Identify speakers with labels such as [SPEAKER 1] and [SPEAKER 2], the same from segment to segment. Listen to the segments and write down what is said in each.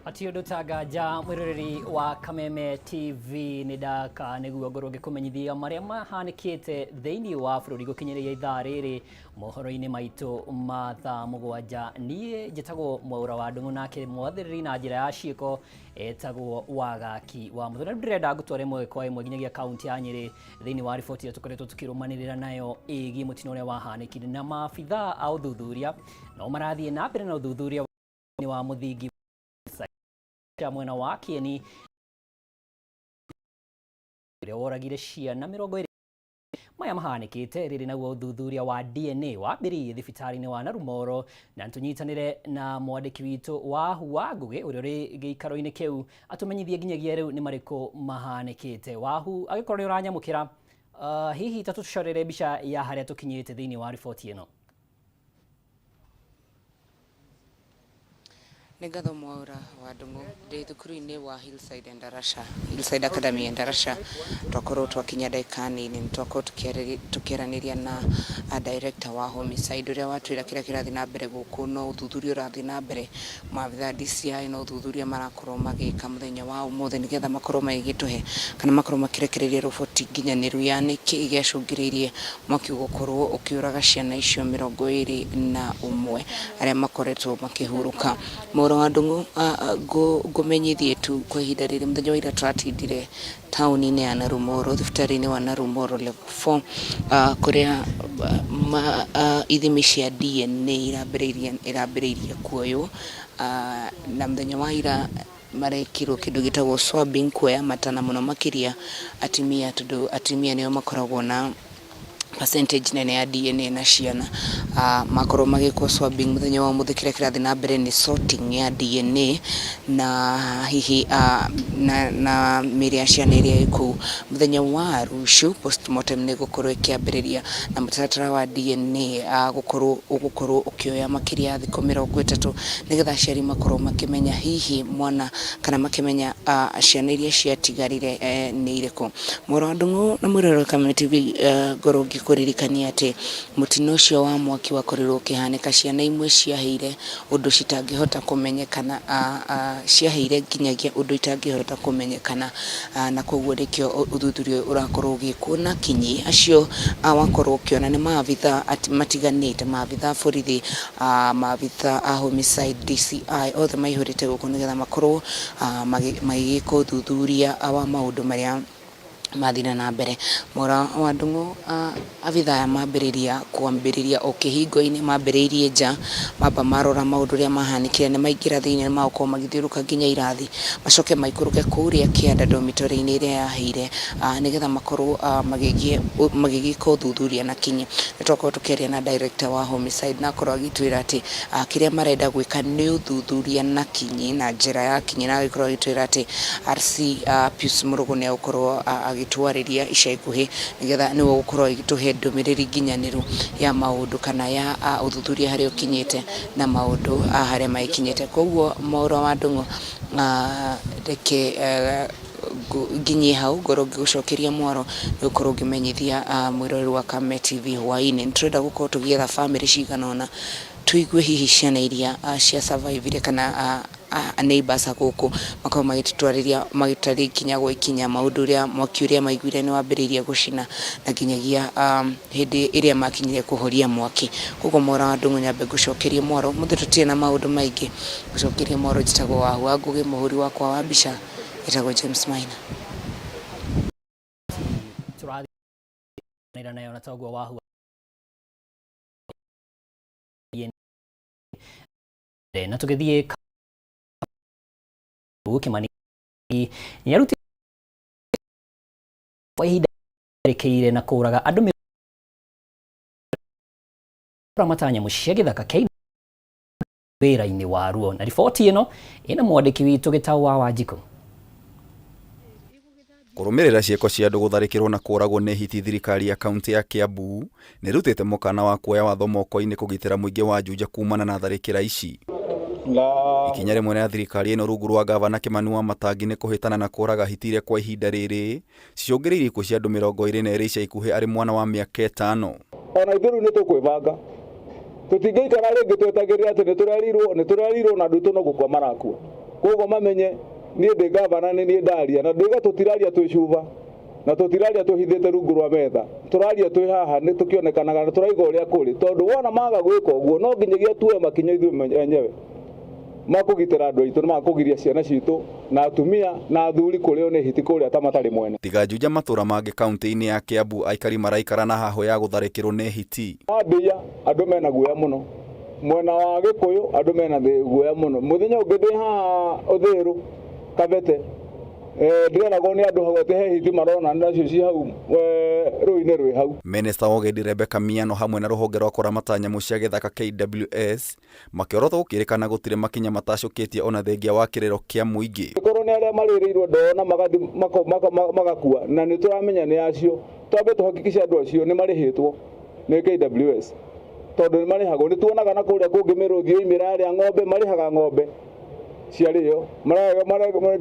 [SPEAKER 1] Hatirĩ ũndũ ta nganja mwĩroreri wa Kameme TV, nĩ ndaka nĩguo ngorwo ngĩkũmenyithia marĩa mahanĩkĩte thĩinĩ wa bũrũri gũkinyĩrĩria ithaa rĩrĩ mohoro-inĩ maitũ ma thaa 7. Niĩ njĩtagwo Mwaũra wa Ndũng'ũ, nake mwathĩrĩri na njĩra ya ciĩko etagwo Wagaki wa Mũthoni. Rĩu ndĩrenda ngũtware ĩmwe kwa ĩmwe nginyagia kaunti ya Nyĩrĩ thĩinĩ wa riboti ĩrĩa tũkoretwo tũkĩrũmanĩrĩra nayo ĩgiĩ mũtino ũrĩa wahanĩkire, na maabithaa a ũthuthuria no marathiĩ na mbere na ũthuthuria wa mũthingi mwena wa Kieni ũrĩa woragire ciana 20. Maya mahanĩkĩte rĩrĩ naguo ũthuthuria wa DNA wambĩrĩirie thibitarĩ-inĩ wa Narumoro, na nĩtũnyitanĩre na mwandĩki witũ Wahu wa Ngũgĩ ũrĩa ũrĩ gĩikaro-inĩ kĩu atũmenyithie nginyagia rĩu nĩ marĩkũ mahanĩkĩte. Wahu, angĩkorwo nĩ ũranyamũkĩra, hihi ta tũcorere mbica ya harĩa tũkinyĩte thĩinĩ wa riboti ĩno.
[SPEAKER 2] Nĩ ngatho Mwaũra wa Ndung'u, ndĩ thukuru-inĩ wa Hillside Endarasha, Hillside Academy Endarasha. Twakorwo twakinya ndagĩka nini nĩ twakorwo tũkĩaranĩria na director wa homicide ũrĩa watwĩra kĩrĩa kĩrathiĩ na mbere gũkũ no ũthuthuria ũrathiĩ na mbere. Maabithaa a DCI no ũthuthuria marakorwo magĩka mũthenya wa ũmũthĩ nĩgetha makorwo magĩgĩtũhe kana makorwo makĩrekereria riboti nginyanĩru ya nĩkĩĩ gĩacũngĩrĩirie mwaki gũkorwo ũkĩũraga ciana icio 21 arĩa makoretwo makĩhurũka. Mwaũra wa Ndung'u, ngũmenyithie tu kwa ihinda rĩrĩ mũthenya wa ira tũratindire taũni-inĩ ya Narumoro, thibitarĩ-inĩ wa Narumoro level 4, kũrĩa ithimi cia DNA irambĩrĩirie kuoywo, na mũthenya wa ira marekirwo kĩndũ gĩtagwo swabbing, kuoya mata na mũno makĩria atumia, tondũ atumia nĩo makoragwo na percentage nene ya DNA na ciana. Makorwo magĩkwo swabbing mũthenya wa ũmũthĩ, kĩrĩa kĩrathiĩ na mbere nĩ sorting ya DNA na hihi na mĩĩrĩ ya ciana ĩrĩa ĩ kũu. Mũthenya wa rũciũ postmortem nĩ ĩgũkorwo ĩkĩambĩrĩria na mũtaratara wa DNA gũkorwo ũgũkorwo ũkĩoya makĩria ya thikũ 30 nĩgetha aciari makorwo makĩmenya hihi mwana kana makĩmenya ciana iria ciatigarire nĩ irĩkũ. Mũrũ wa Ndung'u na mwĩroreri wa Kameme TV, ngorwo ngĩkũririkania atĩ mũtino ũcio wa mwaki wakorirwo ũkĩhanĩka, ciana imwe ciahĩire ũndũ citangĩhota kũmenyekana, ciahĩire nginyagia ũndũ itangĩhota kũmenyekana, na koguo nĩkĩo ũthuthuria ũyũ ũrakorwo ũgĩkwo na kinyi. Acio wakorwo ũkĩona nĩ maabithaa matiganĩte, maabithaa a borithi, maabithaa a homicide, DCI, othe maihũrĩte gũkũ nĩgetha makorwo magĩgĩka ũthuthuria wa maũndũ marĩa mathire na mbere. Mwaura wa Ndung'u, abithaa aya mambĩrĩria kwambĩrĩria o kĩhingo-inĩ, mambĩrĩirie nja, mamba marora maũndũ ũrĩa mahanĩkire, nĩ maingĩra thĩinĩ nĩ magũkorwo magĩthiũrũrũka nginya irathi, macoke maikũrũke kũrĩa kĩanda dormitory-inĩ ĩrĩa yahĩire, nĩgetha makorwo magĩgĩka ũthuthuria na kinyi. Nĩ twakorwo tũkĩaria na director wa homicide na akorwo agĩtwĩra atĩ kĩrĩa marenda gwĩka nĩ ũthuthuria na kinyi na njĩra ya kinyi, na agĩkorwo agĩtwĩra atĩ RC Pius Mũrũgũ nĩ egũkorwo agĩtwarĩria ica ikuhĩ nĩgetha nĩwe ũgũkorwo agĩtũhe ndũmĩrĩri nginyanĩru ya maũndũ kana ya ũthuthuria harĩa ũkinyĩte na maũndũ harĩa magĩkinyĩte. Koguo Mwaũra wa Ndung'u, reke nginyie hau ngorwo ngĩgũcokeria mwaro nĩ gũkorwo ngĩmenyithia mwĩroreri wa Kameme TV hwaĩ-inĩ. Nĩ tũrenda gũkorwo tũgĩetha bamĩrĩ cigana ũna tũigue hihi ciana iria cia survive ire kana neighbours a gũkũ makorwo magĩtũtwarĩria magĩtũtarĩria ikinya gwa ikinya maũndũ ũrĩa mwaki ũrĩa maiguire nĩ wambĩrĩirie gũcina na nginyagia hĩndĩ ĩrĩa makinyire kũhoria mwaki. Koguo Mwaura wa Ndung'u nyambe ngũcokerie mwaro, ũmũthĩ tũtirĩ na maũndũ maingĩ, ngũcokerie mwaro njĩtagwo Wahu wa Ngũgĩ, mũhũri wakwa wa mbica etagwo James Maina.
[SPEAKER 1] Tũrathiĩ nayo na toguo Wahu na tũgĩthiĩ Kimani nĩarutire kwa ihinda rĩkĩire na kũraga andũ ramata nyamũ cia gĩthaka kĩa wĩra-inĩ waruo, na riboti ĩno ĩna mwandĩki witũ Gĩtaũ wa Wanjikũ.
[SPEAKER 3] Kũrũmĩrĩra ciĩko cia andũ gũtharĩkĩrwo na kũragwo nĩ hiti, thirikari ya kaunti ya Kiambu nĩ ĩrutĩte mũkana wa kuoya watho moko-inĩ kũgitĩra mũingĩ wa Juja kumana na tharĩkĩra ici. Ikinya rĩmwe rĩa thirikari ĩno rungu rwa gavana Kimani wa Matangi nĩ kũhĩtana na kũraga hiti iria kwa ihinda rĩrĩ cicũngĩrĩirie ikuũ cia andũ 22 ica ikuhĩ arĩ mwana wa mĩaka 5.
[SPEAKER 4] Ona ithuĩ rĩu nĩ tũkwĩbanga, tũtingĩikara rĩngĩ twetagĩrĩra atĩ nĩ tũrerirwo na andũ aitũ no gũkua marakua. Koguo mamenye niĩ ndĩ gavana, nĩ niĩ ndaria, na ndoiga tũtiraria twĩ cuba na tũtiraria tũhithĩte rungu rwa metha, tũraria twĩ haha nĩ tũkĩonekanaga na tũraiga ũrĩa kũrĩ, tondũ wona maga gwĩka ũguo no nginyagia tuoe makinya ithuĩ enyewe makũgitĩra andũ aitũ na makũgiria ciana citũ na atumia na athuri kũrĩo nĩ hiti kũrĩa ta matarĩ mwene.
[SPEAKER 3] Tiga Juja, matũra mangĩ kaunti-inĩ ya Kiambu aikari maraikara na hahũ ya gũtharĩkĩrwo nĩ hiti.
[SPEAKER 4] Wambia andũ mena guoya mũno, mwena wa Gĩkũyũ andũ mena guoya mũno. Mũthenya ũngĩ ndĩ haha Ũthĩrũ Kabete, ndĩreragwo nĩ andũ hau atĩ he hiti marona nacio ci hau rũĩ-inĩ rwĩ hau.
[SPEAKER 3] Minista wa Ũgendi Rebecca Miano hamwe na rũhonge rwa kũramata nyamũ cia gĩthaka KWS makĩorotwo gũkĩrĩkana gũtirĩ makinya matacũkĩtie ona thengia wa kĩrĩro kĩa mũingĩ.
[SPEAKER 4] Korwo nĩ arĩa marĩrĩirwo ndoo na magathi magakua, na nĩ tũramenya nĩ acio, twambe tũhakikice andũ acio nĩ marĩhĩtwo nĩ KWS, tondũ nĩ marĩhagwo. Nĩ tuonaga na kũrĩa kũngĩ mĩrũthi yoimĩra arĩa ng'ombe marĩhaga ng'ombe ciarĩo,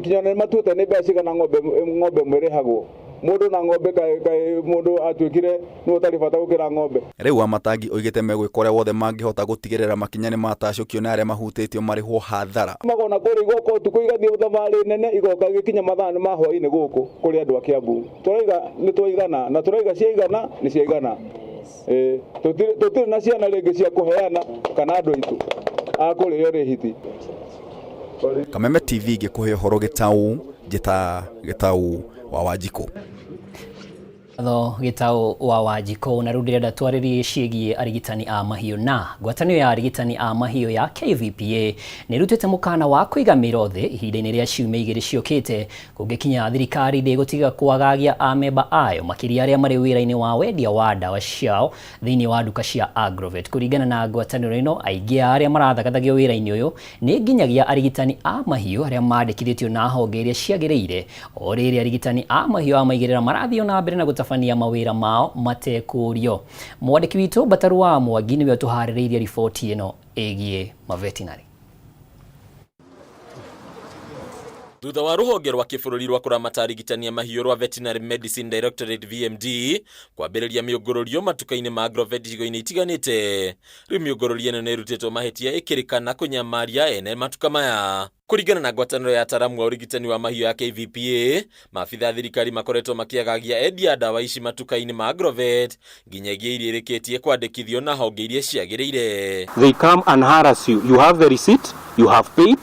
[SPEAKER 4] kinya nĩ matuĩte nĩ mbeca cigana ng'ombe ĩmwe ĩrĩhagwo. Mũndũ na ng'ombe kaĩ mũndũ atuĩkire nĩ ũtarĩ bata gũkĩra ng'ombe.
[SPEAKER 3] Rĩu Wamatangi oigĩte megwĩka ũrĩa wothe mangĩhota gũtigĩrĩra makinya nĩ matacũkio na arĩa mahutĩtio marĩhwo hathara.
[SPEAKER 4] Magona kũrĩa igoka ũtukũ igathiĩ thabarĩ nene igoka igĩkinya mathaa ma hwaĩ-inĩ gũkũ kũrĩ andũ a Kiambu. Tũraiga nĩ twaigana na tũraiga ciaigana nĩ ciaigana. Tũtirĩ na ciana rĩngĩ cia kũheana kana andũ aitũ a kũrĩo nĩ hiti.
[SPEAKER 3] Kameme TV ngĩkũhe ũhoro Gĩtaũ, njĩta Gĩtaũ wa Wanjikũ.
[SPEAKER 1] Tho Gĩtaũ wa Wanjikũ. Na rĩu ndĩrenda twarĩrie ciĩgiĩ arigitani a mahiũ, na ngwatanĩro ya arigitani a mahiũ ya KVPA nĩ ĩrutĩte mũkana wa kũiga mĩro thĩ ihinda-inĩ rĩa ciumia igĩrĩ ciũkĩte kũngĩkinya thirikari ndĩgũtiga kwagagia amemba ayo, makĩria arĩa marĩ wĩra-inĩ wa wendia wa ndawa ciao thĩinĩ wa nduka cia Agrovet. Kũringana na ngwatanĩro ĩno, aingĩ a arĩa marathagathagio wĩra-inĩ ũyũ nĩ nginyagia arigitani a mahiũ arĩa mandĩkithĩtio na honge iria ciagĩrĩire. O rĩrĩ arigitani a mahiũ a maigĩrĩra marathiĩ na mbere na gũtabania mawĩra mao matekũrio. Mwandĩki witũ Mbataru wa Mwangi nĩwe ũtũharĩrĩirie riboti ĩno ĩgiĩ mavetinarĩ.
[SPEAKER 5] Thutha wa rũhonge rwa kĩbũrũri rwa kũramata arigitani a mahiũ rwa Veterinary Medicine Directorate VMD kwambĩrĩria mĩũngũrũrio matuka-inĩ ma Agrovet icigo-inĩ itiganĩte, rĩu mĩũngũrũrio ĩno nĩ ĩrutĩtwo mahĩtia ĩkĩrĩkana kũnyamaria ene matuka maya. Kũringana na ngwatanĩro ya ataaramu a ũrigitani wa mahiũ ya KVPA, maabitha a thirikari makoretwo makĩagagia endia a ndawa ici matuka-inĩ ma Agrovet nginyagia iria irĩkĩtie kwandĩkithio na honge iria ciagĩrĩire.
[SPEAKER 6] They come and harass you. You have the receipt, you have paid,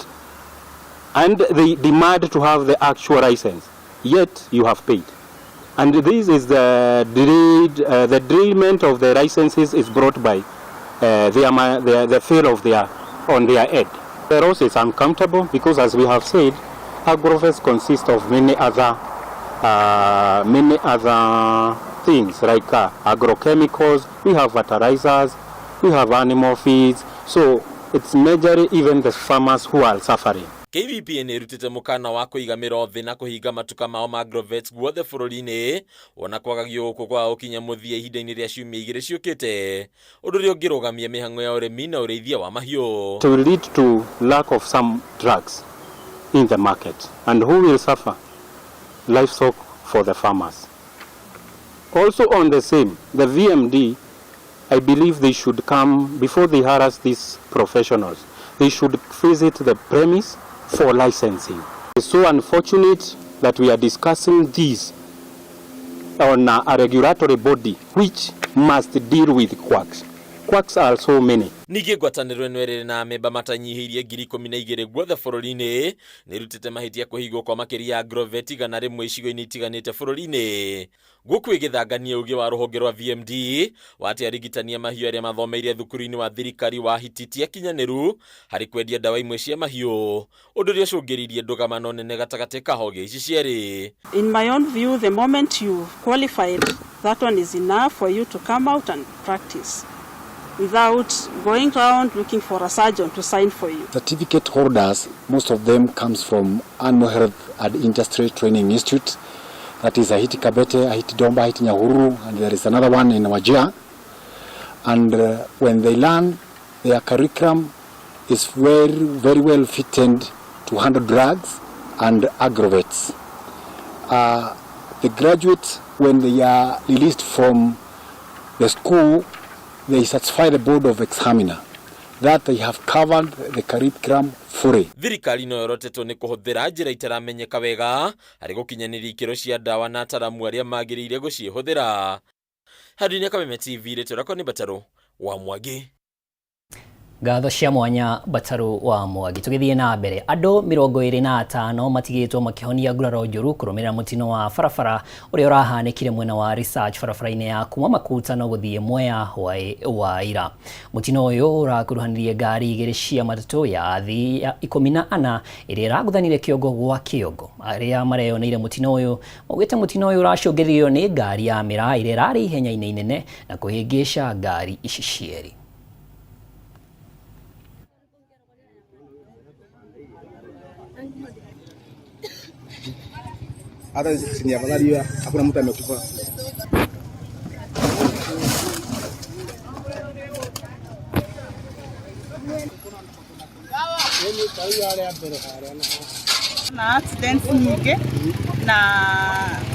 [SPEAKER 6] and they demand to have the actual license, yet you have paid. And this is the delayed, the derailment of the licenses is brought by the fail of their, on their end. The loss is uncountable because, as we have said, agrovets consist of many other things like agrochemicals, we have fertilizers, we have animal feeds, so it's majorly even the farmers who are suffering.
[SPEAKER 5] KVPA nĩ ĩrutĩte mũkana wa kũiga mĩro thĩ na kũhinga matuka mao ma Agrovets guothe bũrũri-inĩ, ona kwagagio gũkũ kwaga gũkinya mũthia ihinda-inĩ rĩa ciumia igĩrĩ ciũkĩte, ũndũ ũrĩa ũngĩrũgamia mĩhang'o ya ũrĩmi na ũrĩithia wa mahiũ.
[SPEAKER 6] It will lead to lack of some drugs in the market, and who will suffer? Livestock for the farmers. Also on the same, the VMD, I believe they should come, before they harass these professionals, they should visit the premise for licensing. It's so unfortunate that we are discussing this on a regulatory body which must deal with quacks. Quacks are so many.
[SPEAKER 5] Ningĩ ngwatanĩro ĩno ĩrĩ na amemba matanyihĩirie 12,000 guothe bũrũri-inĩ nĩ ĩrutĩte mahĩtia kũhingwo kwa makĩria ya Agrovet 100 icigo-inĩ itiganĩte bũrũri-inĩ. Gũkũ ĩgĩthangania ũgĩ wa rũhonge rwa VMD wa atĩ arigitani a mahiũ arĩa mathomeire thukuru-inĩ wa thirikari wa hiti ti akinyanĩru harĩ kwendia ndawa imwe cia mahiũ, ũndũ ũrĩa ũcũngĩrĩirie ndũgamano nene gatagatĩ ka honge ici cierĩ.
[SPEAKER 7] In my own view, the moment you qualified, that one is enough for you to come out and practice without going round looking for a surgeon to sign for you.
[SPEAKER 8] Certificate holders, most of them comes from Animal Health and Industry Training Institute. That is Ahiti Kabete, Ahiti Domba, Ahiti Nyahururu, and there is another one in Wajir. And when they learn, their curriculum is very, very well fitted to handle drugs and agrovets. The graduates, when they are released from the school, they satisfy the board of examiner. that they have covered the curriculum fully.
[SPEAKER 5] Thirikari no yorotetwo nĩ kũhũthĩra njĩra itaramenyeka wega harĩ gũkinyanĩria ikĩro cia ndawa na ataramu arĩa magĩrĩire gũcihũthĩra. Handũ-inĩ Kameme TV, rĩtwa rĩakwa nĩ Batarũ wa Mwangi.
[SPEAKER 1] Ngatho cia mwanya Batarũ wa Mwangi. Tũgĩthiĩ na mbere, andũ 25 matigĩtwo makĩhonia nguraro njũru kũrũmĩrĩra mũtino wa barabara ũrĩa ũrahanĩkire mwena wa Research barabara-inĩ ya kuma Makutano gũthiĩ Mwea hwaĩ wa ira. Mũtino ũyũ ũrakuruhanirie ngari igĩrĩ cia matatũ ya athii ya 14 ĩrĩa ĩragũthanire kĩongo gwa kĩongo. Arĩa mareyoneire mũtino ũyũ maugĩte mũtino ũyũ ũracũngĩrĩirio nĩ ngari ya mĩraa ĩrĩa ĩrarĩ ihenya-inĩ inene na kũhĩngĩca ngari ici cierĩ.
[SPEAKER 9] Hata si afadhali hakuna mtu amekufa.
[SPEAKER 10] Na accidents nyingĩ na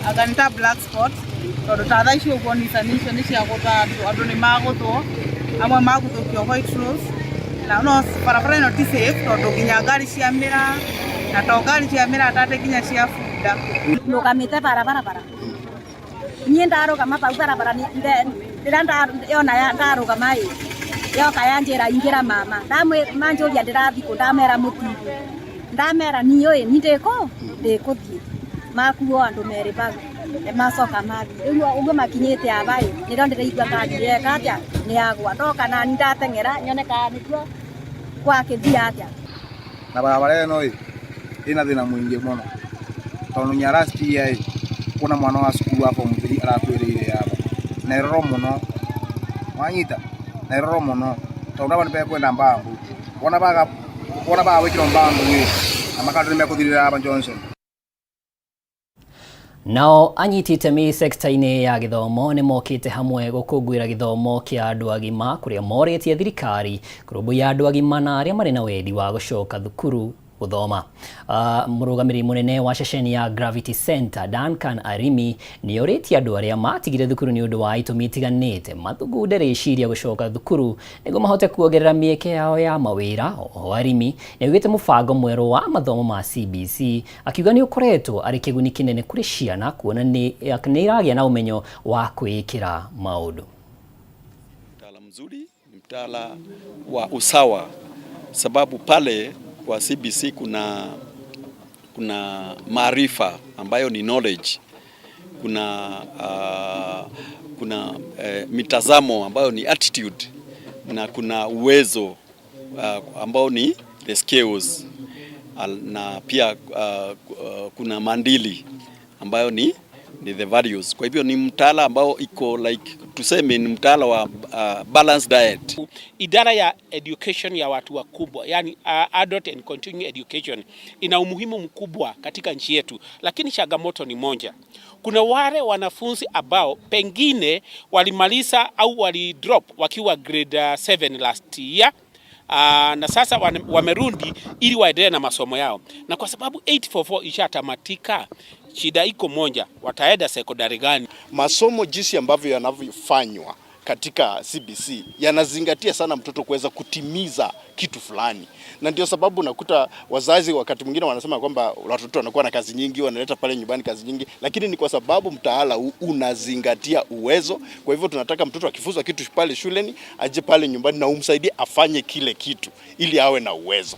[SPEAKER 10] anga nĩ ta black spot tondũ ta thaa ici ũguo Nissan icio nĩ ciagũtha andũ, andũ nĩ magũthwo, amwe maguthũkio white rose, na no barabara ĩno ti safe tondũ nginya ngari cia mĩraa na to ngari cia mĩraa tate nginya cia bunda.
[SPEAKER 11] Ndugamite barabara niĩ ndarũgama bau barabara rĩrĩa yona ndarũgama ĩ yoka yanjĩra ingĩra mama manjũria ndĩrathiĩ kũ ndamera mũtitũ ndamera niĩ ĩ ni ndĩkũthiĩ makuo andũ merĩ bau macoka mathiĩ rĩu ũguo makinyĩte aba ĩ nĩrĩo ndĩraigua ngari yeka atĩa nĩ yagwa ndoka nani ndateng'era nyone kana nĩkuo gwakĩthiĩ atĩa.
[SPEAKER 9] Na barabara ĩno ĩ ĩna thĩna mũingĩ mũno tondũ nginya last year ĩ kuna mwana wa cukuru wa form 3 arakuĩrĩire aba na ĩroro mũno wanyita na ĩroro mũno tondũ aba nĩpekwenda mbambu wona baga gwĩkĩrwo mbambu ĩ na makandũ nĩmekũthirĩra aba Johnson.
[SPEAKER 1] Nao anyiti itemi sekta-inĩ ya gĩthomo nĩ mokĩte hamwe gũkũngũĩra gĩthomo kĩa andũ agima kũrĩa morĩtie thirikari kũrũmbũiya andũ agima na arĩa marĩ na wendi wa gũcoka thukuru gũthoma. Mũrũgamĩrĩri mũnene wa ceceni ya Gravity Center Duncan Arimi nĩ orĩtie andũ arĩa matigire thukuru nĩ ũndũ wa itũmi itiganĩte mathugunde rĩciria gũcoka thukuru nĩguo mahote kuongerera mĩeke yao ya mawĩra. Oho Arimi nĩ augĩte mũbango mwerũ wa mathomo ma CBC akiuga nĩ ũkoretwo arĩ kĩguni kĩnene kũrĩ ciana kuona nĩ iragĩa na ũmenyo wa kwĩĩkĩra maũndũ.
[SPEAKER 12] Mtaala mzuri ni mtaala wa usawa, sababu pale kwa CBC kuna maarifa ambayo ni knowledge, kuna mitazamo ambayo ni attitude, na kuna uwezo ambao ni the skills, na pia kuna maadili ambayo ni the values. Kwa hivyo ni mtaala ambao iko like tuseme ni mtaala wa balanced diet.
[SPEAKER 13] Idara ya education ya watu wakubwa, yani adult and continuing education, ina umuhimu mkubwa katika nchi yetu, lakini changamoto ni moja. Kuna wale wanafunzi ambao pengine walimaliza au walidrop wakiwa grade 7 last year, na sasa wamerudi ili waendelee na masomo yao, na kwa sababu 844 ishatamatika, shida iko moja, wataenda sekondari gani?
[SPEAKER 14] Masomo jinsi ambavyo yanavyofanywa katika CBC yanazingatia sana mtoto kuweza kutimiza kitu fulani, na ndio sababu nakuta wazazi wakati mwingine wanasema kwamba watoto wanakuwa na kazi nyingi, wanaleta pale nyumbani kazi nyingi, lakini ni kwa sababu mtaala unazingatia uwezo. Kwa hivyo tunataka mtoto akifunzwa kitu pale shuleni aje pale nyumbani na umsaidie afanye kile kitu ili awe na uwezo.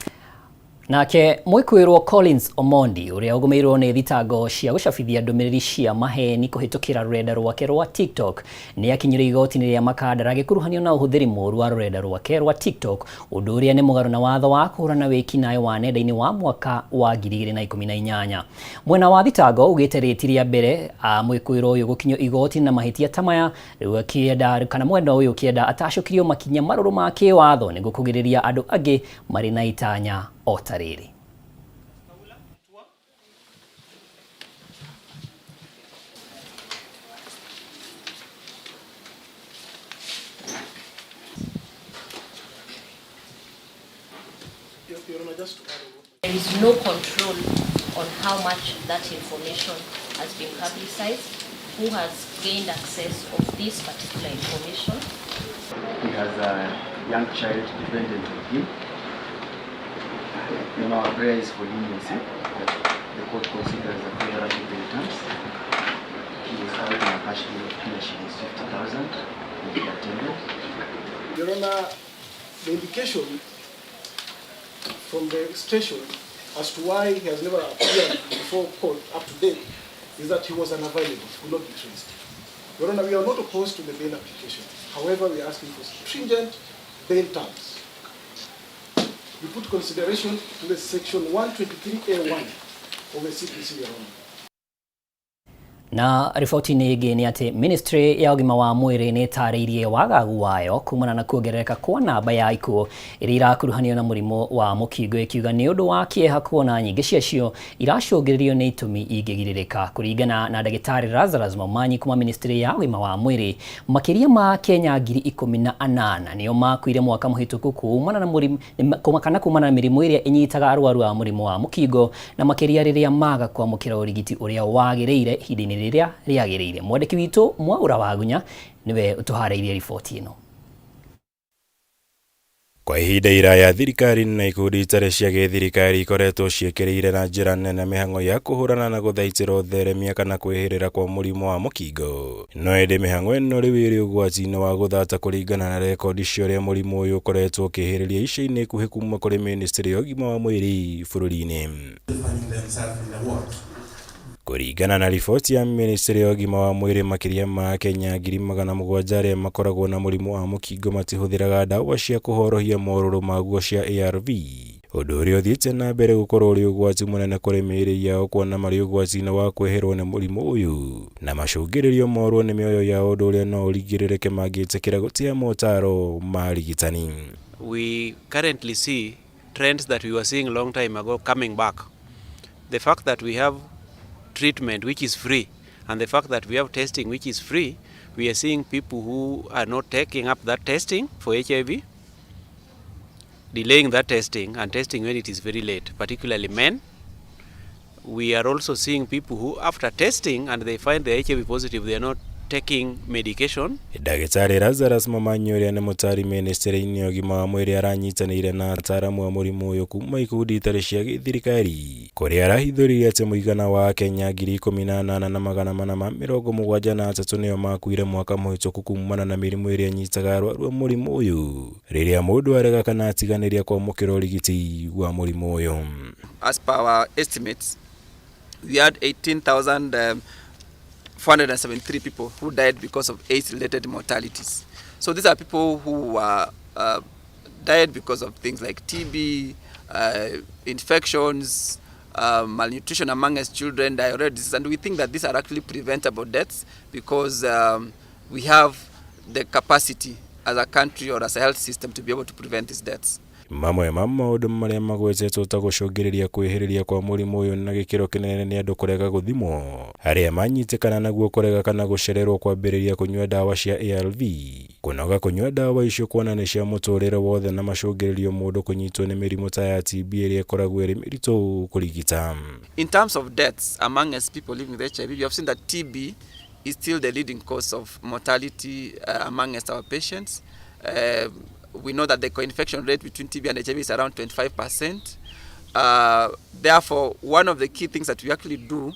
[SPEAKER 1] Nake mwikuirwo Collins Omondi uria ugumiirwo ni thitango cia gucabithia ndumiriri cia maheni kuhitukira rurenda rwake rwa TikTok ni akinyire igoti-inĩ rĩa Makandara agĩkuruhanio na ũhũthĩri mũũru wa rurenda rwake rwa TikTok, ũndũ ũrĩa nĩ mũgarũ na watho wa kũhũrana wĩkinaĩ wa nenda-inĩ wa mwaka wa 2018. Mwena wa thitango ugĩte rĩti rĩa mbere mwikuirwo ũyũ gũkinyio igoti na mahĩtia ta maya rĩu akĩenda kana mwena ũyũ ũkĩenda atacũkirio makinya marũrũ ma kĩwatho nĩguo kũgirĩrĩria andũ angĩ marĩ na itanya o ta rĩrĩ.
[SPEAKER 15] There is no control on how much that information has been publicized, who has gained access of this particular information.
[SPEAKER 16] He has a young child dependent on him. And our prayer is for leniency, that the court considers a favorable bail terms. He was out on a cash bail of Kenya shillings 50,000 and he attended.
[SPEAKER 17] Your Honor, the indication from the station as to why he has never appeared before court up to date is that he was unavailable, he could not be traced. Your Honor, we are not opposed to the bail application. However, we are asking for stringent bail terms. We put consideration to the section 123A1 of the CPC, Your Honor.
[SPEAKER 1] Na riboti-inĩ ĩngĩ nĩ atĩ ministry ya ũgima wa mwĩrĩ nĩ ĩtarĩirie wagagu wayo kumana na kuongerereka kwa namba ya ikuũ iria irakuruhanio na mũrimũ wa mũkingo, ĩkiuga nĩ ũndũ wa kĩeha kuona nyingĩ ciacio iracũngĩrĩrio nĩ itũmi ingĩgirĩrĩka. Kũringana na ndagĩtarĩ Lazarus Momanyi kuma ministry ya ũgima wa mwĩrĩ, makĩria ma Kenya 18,000 nĩo makuire mwaka mũhĩtũku kumana na mũrimũ kana kumana na mĩrimũ ĩrĩa ĩnyitaga arwaru a mũrimũ wa mũkingo, na makĩria rĩrĩa maga kwamũkĩra ũrigiti ũrĩa wagĩrĩire ihinda-inĩ rĩrĩa rĩagĩrĩire. Mwandĩki witũ Mwaura Wagunya nĩwe ũtũharĩirie riboti ĩno.
[SPEAKER 18] Kwa ihinda iraya thirikari na ikundi itarĩ cia gĩthirikari ikoretwo ciĩkĩrĩire na njĩra nene mĩhang'o ya kũhũrana na gũthaitĩra ũtheremia kana kwĩhĩrĩra kwa mũrimũ wa mũkingo, no ĩndĩ mĩhang'o ĩno rĩu ĩrĩ ũgwati-inĩ wa gũthata kũringana na rekondi cia ũrĩa mũrimũ ũyũ ũkoretwo ũkĩhĩrĩria ica-inĩ ikuhĩ kuma kũrĩ ministry ya ũgima wa mwĩrĩ bũrũri-inĩ. Kũringana na riboti ya ministry ya ũgima wa mwĩrĩ, makĩria ma Kenya 700,000 arĩa makoragwo na mũrimũ wa mũkingo matihũthĩraga ndawa cia kũhorohia morũrũ maguo cia ARV, ũndũ ũrĩa ũthiĩte na mbere gũkorwo ũrĩ ũgwati mũnene kũrĩ mĩĩrĩ yao kuona marĩ ũgwati-inĩ wa kwĩhĩrwo nĩ mũrimũ ũyũ na macũngĩrĩrio morwo nĩ mĩoyo yao, ũndũ ũrĩa no ũringĩrĩrĩke mangĩtĩkĩra gũtĩa motaro ma arigitani.
[SPEAKER 19] We currently see trends that we were seeing long time ago coming back. The fact that we have treatment which is free and the fact that we have testing which is free, we are seeing people who are not taking up that testing for HIV, delaying that testing and testing when it is very late, particularly men. We are also seeing people who after testing and they find the HIV positive, they are not taking medication.
[SPEAKER 18] Ndagĩtarĩ Lazarus Momanyi ũrĩa nĩ mũtari ministry-inĩ ya ũgima wa mwĩrĩ aranyitanĩire na ataaramu a mũrimũ ũyũ kuma ikundi itarĩ cia gĩthirikari kũrĩa arahithũririe atĩ mũigana wa Kenya 18,473 nĩo makuire mwaka mũhĩtũku kumana na mĩrimũ ĩrĩa ĩnyitaga arwaru a mũrimũ ũyũ rĩrĩa mũndũ arega kana atiganĩria kwamũkĩra ũrigiti wa mũrimũ ũyũ.
[SPEAKER 20] As per our estimates, we had 18,473 people who died because of AIDS-related mortalities. So these are people who died because of things like TB, infections, malnutrition amongst children, diarrhea disease, and we think that these are actually preventable deaths because we have the capacity as a country or as a health system to be able to prevent these deaths.
[SPEAKER 18] Mamwe ma maũndũ marĩa magwetetwo ta gũcũngĩrĩria kwĩhĩrĩria kwa mũrimũ ũyũ na gĩkĩro kĩnene nĩ andũ kũrega gũthimwo, arĩa manyitĩkana naguo kũrega kana gũcererwo kwambĩrĩria kũnyua ndawa cia ARV, kũnoga kũnyua ndawa icio kuona nĩ cia mũtũrĩre wothe na macũngĩrĩrio mũndũ kũnyitwo nĩ mĩrimũ ta ya TB ĩrĩa ĩkoragwo ĩrĩ mĩritũ kũrigita.
[SPEAKER 20] In terms of deaths among us people living with HIV, you have seen that TB is still the leading cause of mortality amongst our patients. We know that the co-infection rate between TB and HIV is around 25%. Therefore, one of the key things that we actually do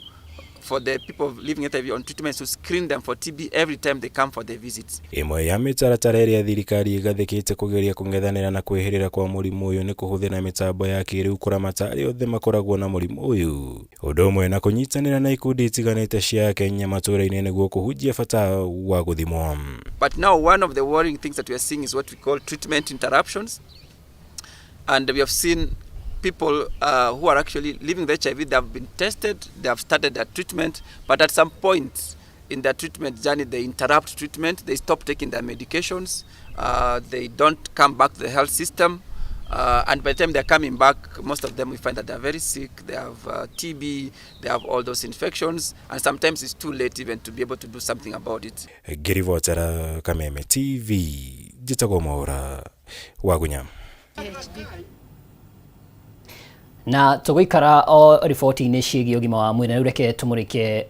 [SPEAKER 20] for the people living with HIV on treatment is to screen them for TB every time they come for their visits.
[SPEAKER 18] Ĩmwe ya mĩtaratara ĩrĩa thirikari ĩgathĩkĩte kũgeria kũng'ethanĩra na kwĩhĩrĩra kwa mũrimũ ũyũ nĩ kũhũthĩra mĩtambo ya kĩrĩu kũramata arĩa othe makoragwo na mũrimũ ũyũ, ũndũ ũmwe na kũnyitanĩra na ikundi itiganĩte cia Kenya matũũra-inĩ nĩguo kũhunjia bata wa gũthimwo.
[SPEAKER 20] But now one of the worrying things that we are seeing is what we call treatment interruptions. And we have seen people who are actually living with HIV, they have been tested, they have started their treatment, but at some point in their treatment journey, they interrupt treatment, they stop taking their medications, they don't come back to the health system, and by the time they're coming back, most of them we find that they're very sick, they have TB, they have all those infections, and sometimes it's too late even to be able to do something about it.
[SPEAKER 18] Ngĩribotera Kameme TV, njĩtagwo Mwaura Wagunya.
[SPEAKER 1] Na tũgũikara o riboti-inĩ ciĩgiĩ ũgima wa mwĩrĩ, na rĩu reke tũmũrĩke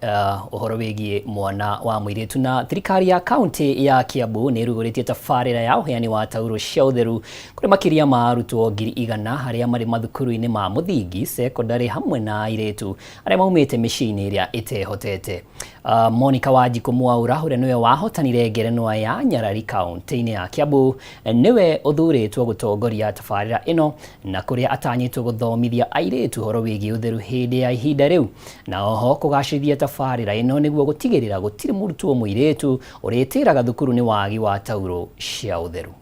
[SPEAKER 1] ũhoro wĩgiĩ mwana wa mũirĩtu. Na thirikari ya kaunti ya Kiambu nĩ ĩrugũrĩtie tabarĩra ya ũheani wa taurũ cia ũtheru kũrĩ makĩria ma arutwo 100,000 arĩa marĩ mathukuru-inĩ ma mũthingi, cekondarĩ hamwe na airĩtu arĩa maumĩte mĩciĩ-inĩ ĩrĩa ĩtehotete. Monica Wanjikũ Mwaura ũrĩa nĩwe wahotanire ngerenwa ya Nyarari kaunti-inĩ ya Kiambu nĩwe ũthurĩtwo gũtongoria tabarĩra ĩno, na kũrĩa atanyĩtwo gũthomithia airĩtu ũhoro wĩgiĩ ũtheru hĩndĩ ya ihinda rĩu, na oho kũgacĩrithia tabarĩra ĩno nĩguo gũtigĩrĩra gũtirĩ mũrutwo mũirĩtu ũrĩtĩraga thukuru nĩ wagi wa taurũ cia ũtheru.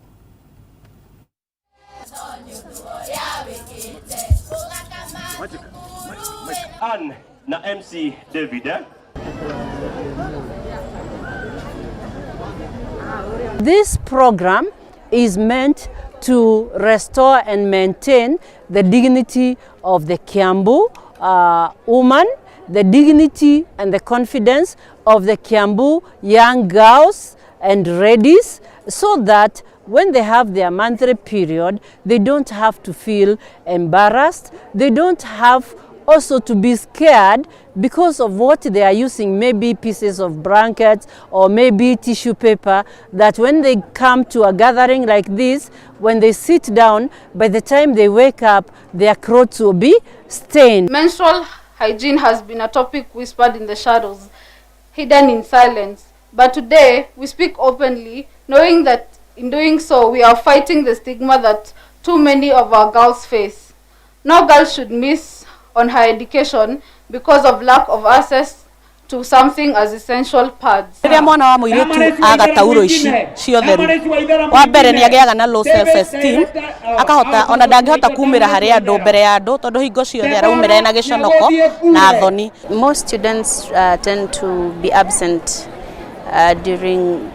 [SPEAKER 21] Ann na MC David.
[SPEAKER 22] This program is meant to restore and maintain the dignity of the Kiambu woman, the dignity and the confidence of the Kiambu young girls and ladies, so that when they have their monthly period, they don't have to feel embarrassed, they don't have also to be scared because of what they are using, maybe pieces of blankets or maybe tissue paper, that when they come to a gathering like this, when they sit down, by the time they wake up, their clothes will be stained.
[SPEAKER 23] Menstrual hygiene has been a topic whispered in the shadows, hidden in silence. But today, we speak openly, knowing that in doing so, we are fighting the stigma that too many of our girls face. No girl should miss on her education because of lack of access to something as essential pads.
[SPEAKER 24] Rĩrĩa mwana wa mũirĩtu aga tauro ici cia ũtheru, wa mbere nĩ agĩaga na low self esteem, akahota ona ndangĩhota kumĩra harĩ andũ mbere ya andũ tondũ hingo ciothe araumĩra ena gĩconoko na thoni.
[SPEAKER 25] Most students tend to be absent during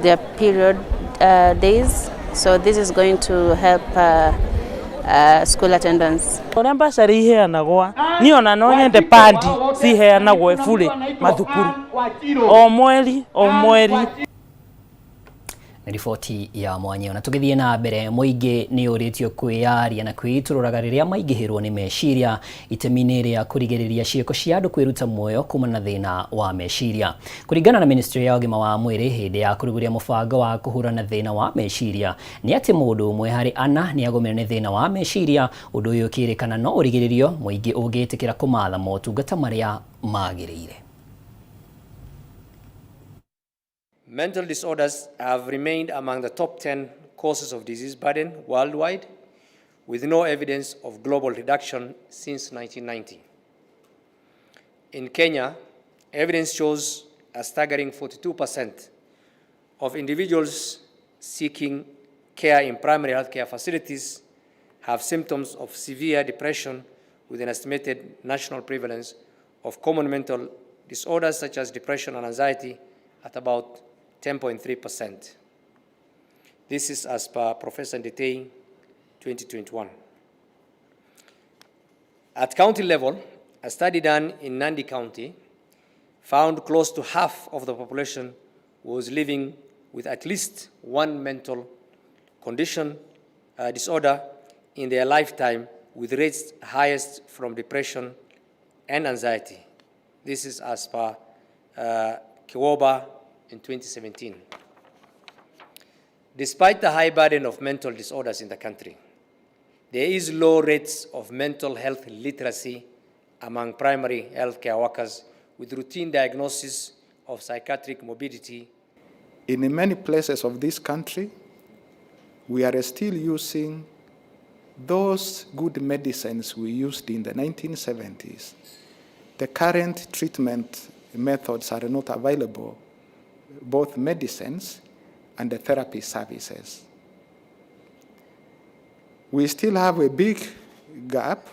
[SPEAKER 25] their period days, so this is going to help school attendance.
[SPEAKER 26] Ũrĩa mbacarĩ iheanagwo niĩ ona no nyende pandi ciheanagwo bure mathukuru o mweri o mweri.
[SPEAKER 1] Nĩ riboti ya mwanya. Na tũgĩthiĩ na mbere, mũingĩ nĩ ũrĩtio kwĩyaria na kwĩitũrũraga rĩrĩa maingĩhĩrwo nĩ meciria itemi-inĩ rĩa kũrigĩrĩria ciĩko cia andũ kwĩruta muoyo kumana na thĩna wa meciria. Kũringana na ministry ya ũgima wa mwĩrĩ hĩndĩ ya kũrugũria mũbango wa kũhũrana thĩna wa meciria, nĩ atĩ mũndũ ũmwe harĩ ana nĩ agũmĩrwo nĩ thĩna wa meciria. Ũndũ ũyũ ũkĩrĩkana no ũrigĩrĩrio mũingĩ ũngĩtĩkĩra kũmatha motungata marĩa magĩrĩire.
[SPEAKER 27] Mental disorders have remained among the top 10 causes of disease burden worldwide, with no evidence of global reduction since 1990. In Kenya, evidence shows a staggering 42% of individuals seeking care in primary healthcare facilities have symptoms of severe depression, with an estimated national prevalence of common mental disorders such as depression and anxiety at about 10.3%. This is as per Professor Ndetei, 2021. At county level, a study done in Nandi County found close to half of the population was living with at least one mental condition disorder in their lifetime, with rates highest from depression and anxiety. This is as per Kiwoba in 2017. Despite the high burden of mental disorders in the country, there is low rates of mental health literacy among primary healthcare workers with routine diagnosis of psychiatric morbidity.
[SPEAKER 28] In many places of this country, we are still using those good medicines we used in the 1970s. The current treatment methods are not available, both medicines and the therapy services. We still have a big gap,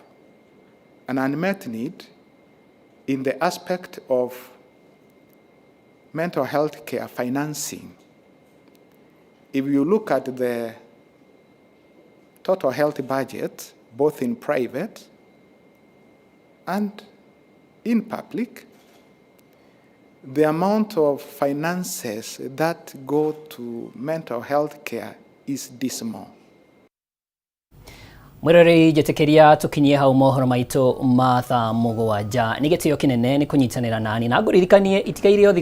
[SPEAKER 28] an unmet need in the aspect of mental health care financing. If you look at the total health budget, both in private and in public, the amount of finances that go to mental health care is dismal.
[SPEAKER 1] Mwiroreri, njĩtĩkĩria tũkinyie hau mohoro maitũ ma thaa 7. Nĩ gĩtĩo kĩnene nĩ kũnyitanĩra nani na ngũririkanie itigaire o thikũ